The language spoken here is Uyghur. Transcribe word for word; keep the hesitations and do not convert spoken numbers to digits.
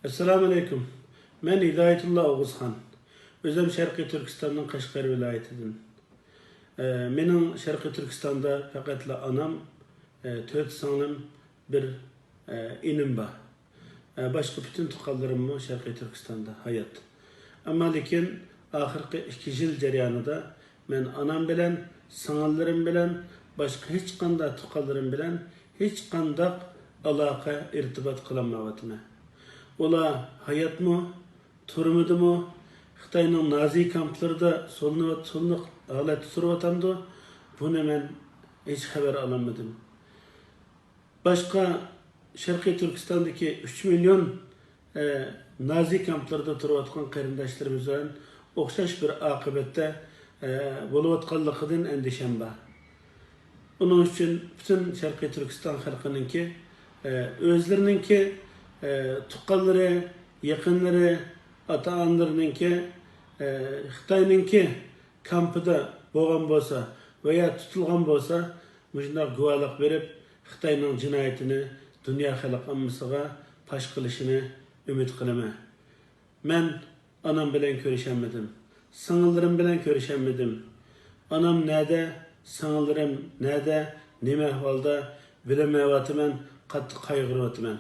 ئەسسالامۇ ئەلەيكۇم. مەن ھىدايەتۇللا ئوغۇزخان. ئۆزۈم شەرقىي تۈركىستاننىڭ قەشقەر ۋىلايىتىدىن. ئە، مېنىڭ شەرقىي تۈركىستاندا پەقەتلا ئانام، ئە، تۆت سىڭلىم، بىر، ئە، ئىنىم بار. ئە، باشقا پۈتۈن تۇغقانلىرىممۇ شەرقىي تۈركىستاندا ھايات. ئەمما لېكىن ئاخىرقى ئىككى يىل جەريانىدا مەن ئانام بىلەن، سىڭىللىرىم بىلەن، باشقا ھېچقانداق تۇغقانلىرىم بىلەن ھېچقانداق ئالاقە، ئىرتىبات قىلالمايۋاتىمەن. ئۇلار ھاياتمۇ، تۈرمىدىمۇ، خىتاينىڭ نازى كامپلىرىدا سولىنىۋات-، سولىنىق ھالەتتە تۇرۇۋاتامدۇ، بۇنى مەن ھېچ خەۋەر ئالالمىدىم. باشقا شەرقىي تۈركىستاندىكى ئۈچ مىليون، ئە، نازى كامپلىرىدا تۇرۇۋاتقان قېرىنداشلىرىمىز بىلەن ئوخشاش بىر ئاقىۋەتتە، ئە، بولۇۋاتقانلىقىدىن ئەندىشەم بار. ئۇنىڭ ئۈچۈن پۈتۈن شەرقىي تۈركىستان خەلقىنىڭكى، ئە، ئۆزلىرىنىڭكى، ئە، تۇغقانلىرى، يېقىنلىرى، ئاتا-ئانىلىرىنىڭكى، ئە، خىتاينىڭكى كامپىدا بولغان بولسا ۋە يا تۇتۇلغان بولسا، مۇشۇنداق گۇۋاھلىق بېرىپ، خىتاينىڭ جىنايىتىنى دۇنيا خەلق ئاممىسىغا پاش قىلىشىنى ئۈمىد قىلىمەن. مەن ئانام بىلەن كۆرۈشەلمىدىم. سىڭىللىرىم بىلەن كۆرۈشەلمىدىم. ئانام نەدە، سىڭىللىرىم نەدە، نېمە ئەھۋالدا، بىلەلمەيۋاتىمەن، قاتتىق قايغۇرۇۋاتىمەن.